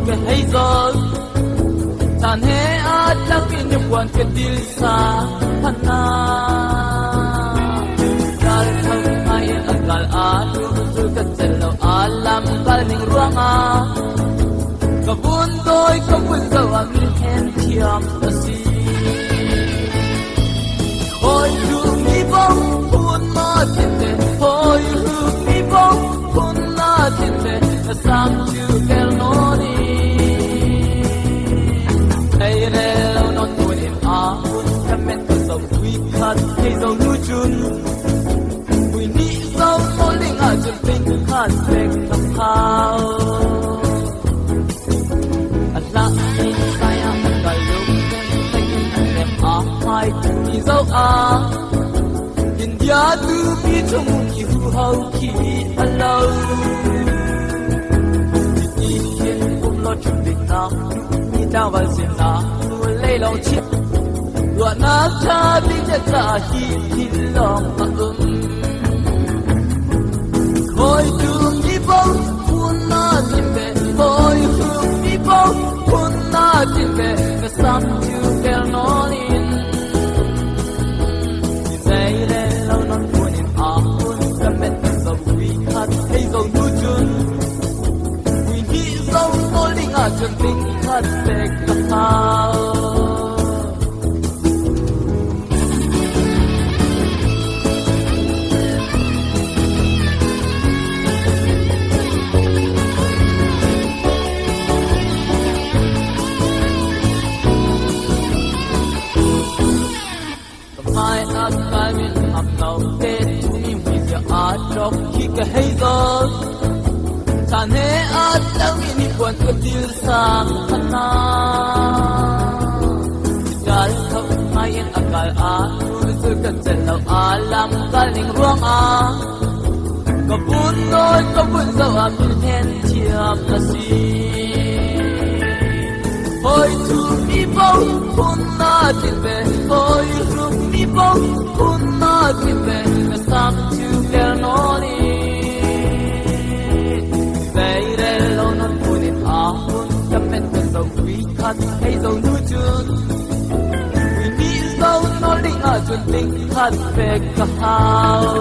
ka hei zol. Chan he a tlak in puan ka dil sa phana. Kal thau ngai in a kal a tu cu ka cel lo a lam kal ning ruanga. Ka vun doi ka vun zo a mi hen thiam a si. Hoi tu mi bong phun ma tin te, hoi hu mi bong phun na tin te, na sam chu kel no ni. Ei re lo no tu in a hun kamet ka zo hui khat hei zo nu chun. Hui ni zo mo ling a chun ping khat pek ka phao. A la ni sai a ka lung takin nem a mai tu ni zo a. India tu pi chung ni hu hau khi a lo. Ti hin um lo chung ding na ni tang wal sin na nu lei long chi. Lua na cha bi cha cha hi thin long a um. Hoi tu mi bong phun na tin be, hoi hu mi bong phun na tin be, na sam chu kel no in. Zai le lo non phun in a phun ka met ka zo hui khat hei zo nu chun. Hui ni zo no ling a chun ting khat pe ka hao. Mai a kai min am nau te tu mi hui zia a chok khi ka hei zo. Chan he a tang mi ni puan ka dil sang khana. Kal thau mai in a kal a tu zu ka chen lo a lam kal ning ruang a. Ka bun noi ka bun zo a min hen thiam a si. Hoi tu mi bong phun na tin be, hoi ru mi bong phun na tin be, na sam chu kel no ni. Về re lo non phun in a phun ka met ka zo hui khat hei zo nu chun. Hui ni zo no ling a chun ting khat pe ka hao.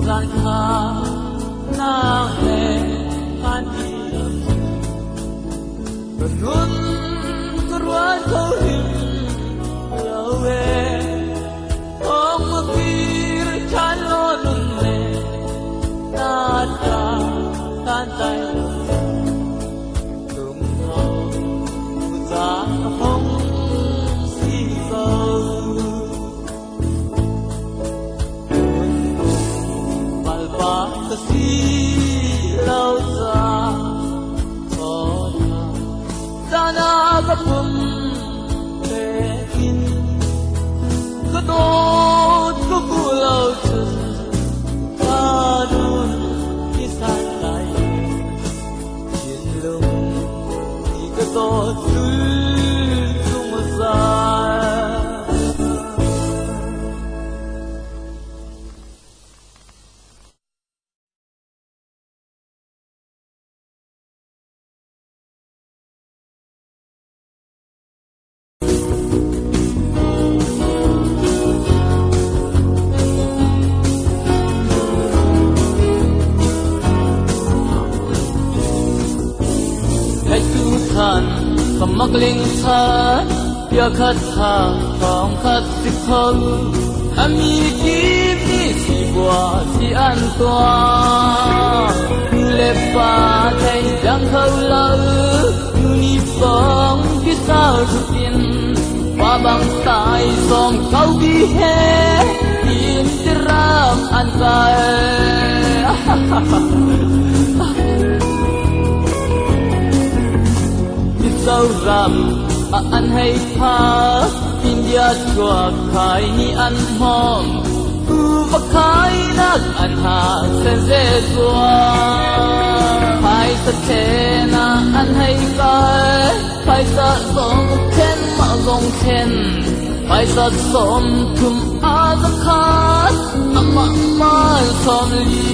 Zan kha nang he kan ti lo. Ka nun ka ruat kho hrim lo e. Ong ma kir chan lo nun le na ta tan tai lo. Tung ho za hong si ko. Balpa ka si lo ca thawna zana ka pum pekin ka dawt ka bu lo cun ka nun i san lai thinlung i ka dawt sul zungzal. Than kamakling sa pia khat tha thong khat si kho ami kim ni si bua si an tua le pa thei dang khâu lo nu ni phong ki sao tin pa bang sai song kau bi he tin ram an kai. Mizoram a an hei pha India chuak khai ni an hom tu va khai nak an ha sen ze zua phai sa the na an hei kai phai sa song khen ma zong khen phai sa som thum a za khat ama ma som li.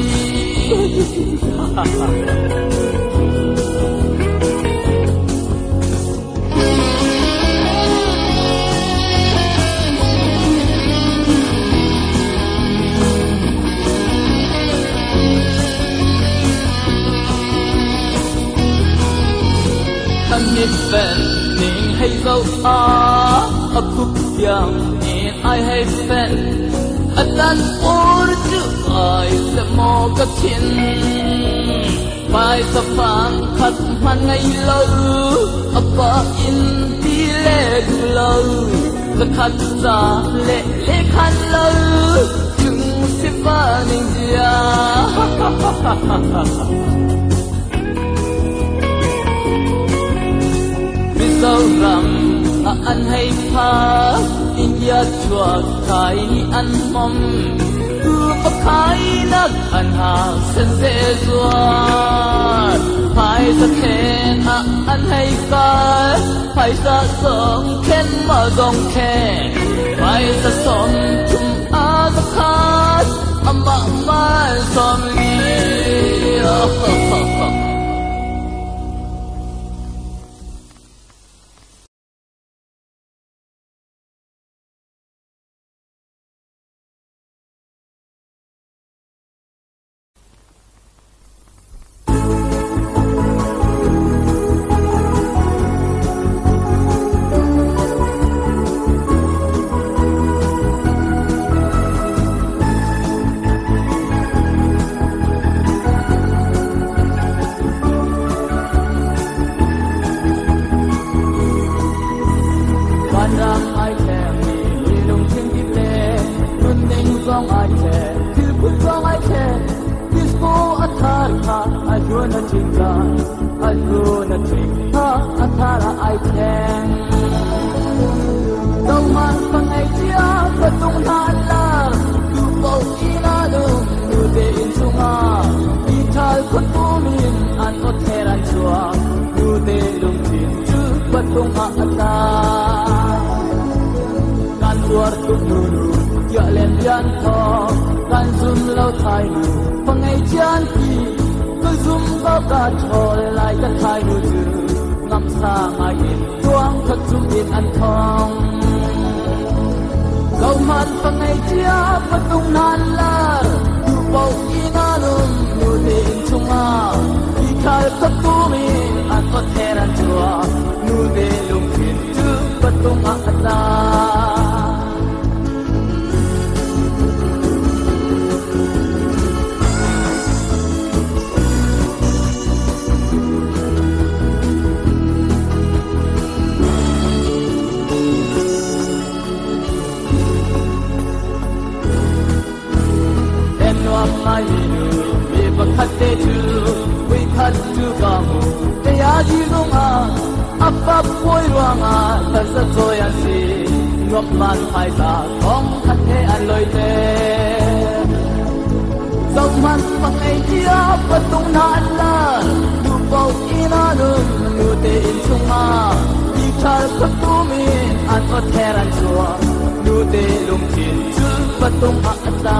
Mi fen ning hei zo a a khup yang ni ai hei fen a tan por chu ai se mo ka khin pai sa phang khat man ngai lo a pa in ti le du lo za khat za le le khan lo chung si pa ning jia. Mizoram a an hei pha India chuak khai ni an mom tu pa khai nak an ha sen se zuat phai sa khen a an hei kai phai sa song khen ma zong khen phai sa som thum a za khat ama ma som li. Nuam ngai mi nu mi pakhat te cu voikhat cu ka hmu. Tayagyi zung ah a fap puai ruangah tazacawi an si. Nuamhman phaisa thong khat he an loi te. Zohhmanh pangei cia patung hna an lar. Nu paoh inn ah nun, nu te inn chungah ṭhal khuatum in an awther an chuah. Nute lungthin cu patung ah a tla.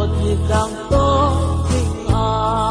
Nitlang to ding ah.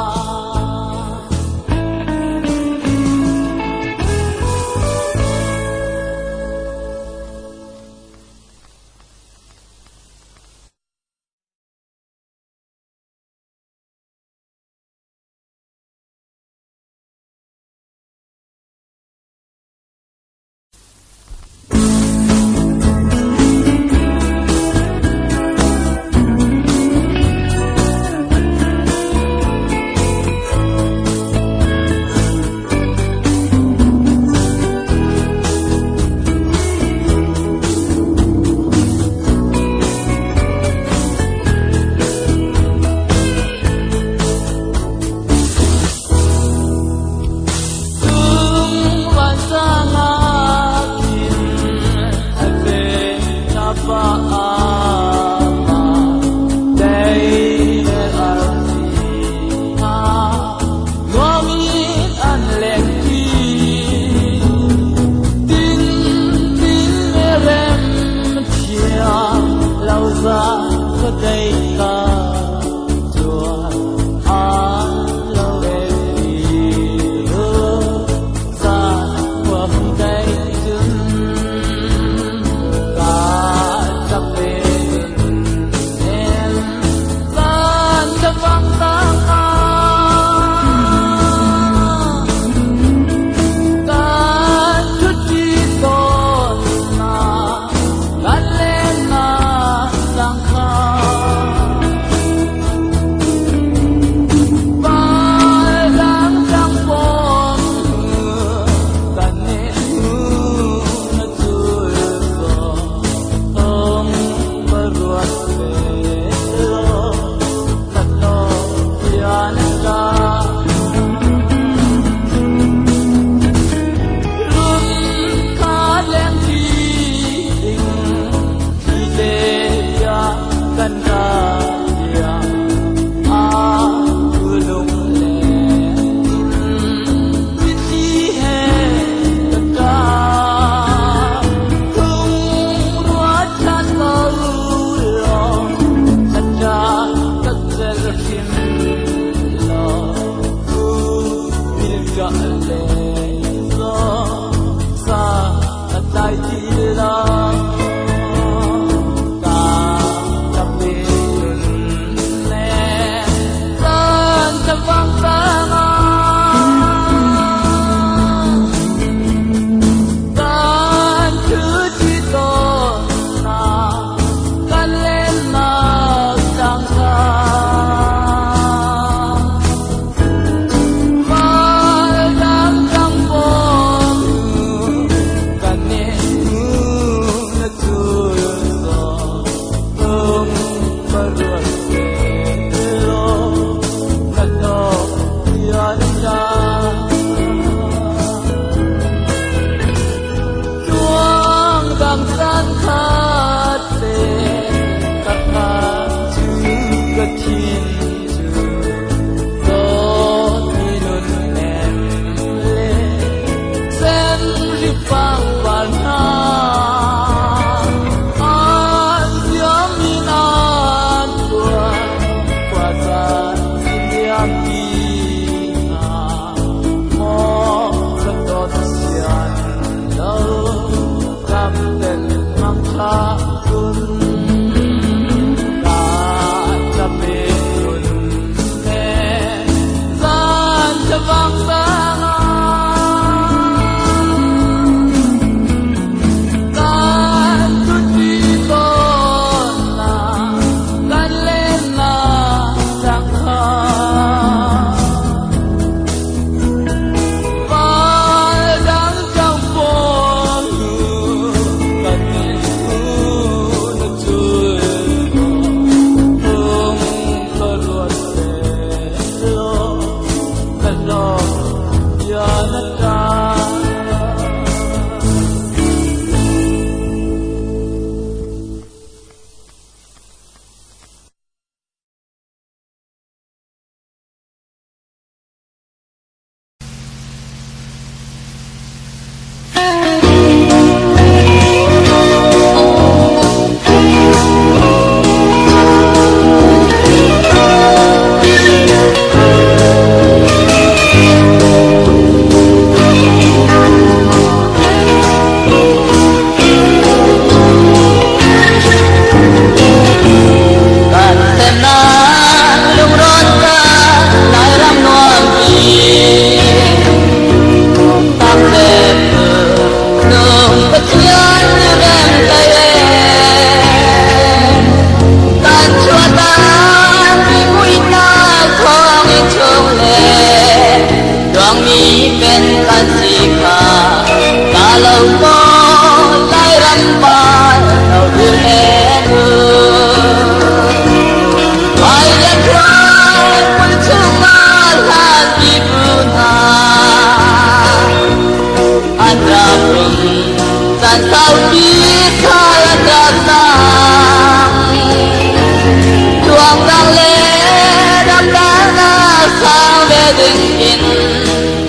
ding in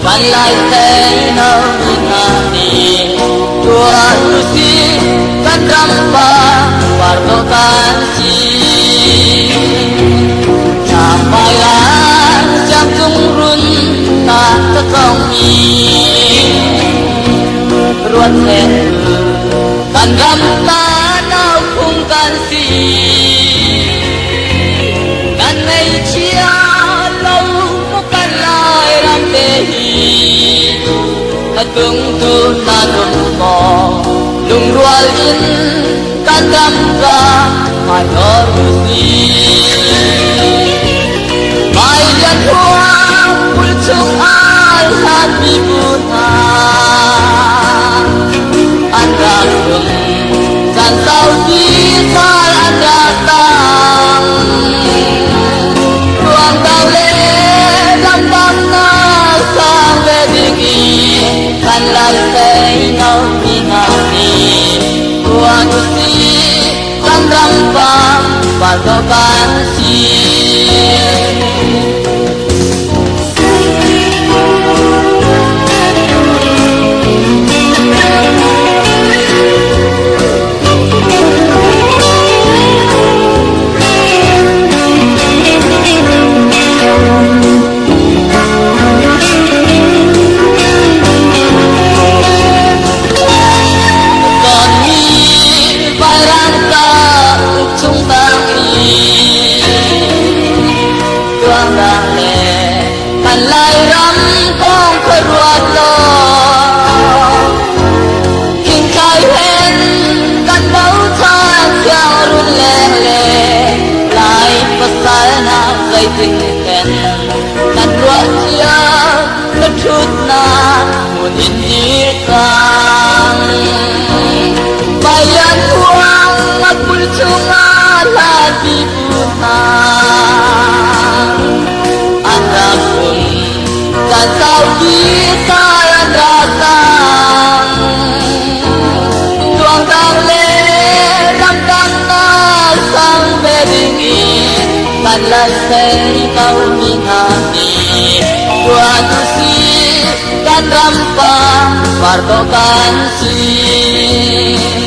kan Lai seino mi hna nih tuan usih, kan ram pa par dawh kan si. Siangpailan siangcung run ta cacong mi ruat seh, kan ram ta nau phung kan si. Kan ngaihchia lo maw kan Lai ram te hi, na tung tu na lung maw? Lungrual in kan ram ca hmainor usih. Mai lian ruang kul chung al hlat mi bu hna an rak um, caan saupi sal an rak tang. Ruang dang le lamdang na sang ve ding i kan Lai seino mi hna nih tuan usih, kan ram pa par dawh kan si. Ton mi vairang ta uk chung tang i tuang dang le kan Lai ram kong khuaruat law, king khai hen kan bochan siang run leng le Lai pasal na zeitin ken kan ruah cia na thut na mun in dir cang. Bayan huang makul chungah hlat mi bu hna an rak um, caan saupi sal an rak tang. Tuang dang le ramdang na sang ve ding in kan Lai seino mi hna nih tuan usih, kan ram pa par dawh kan si.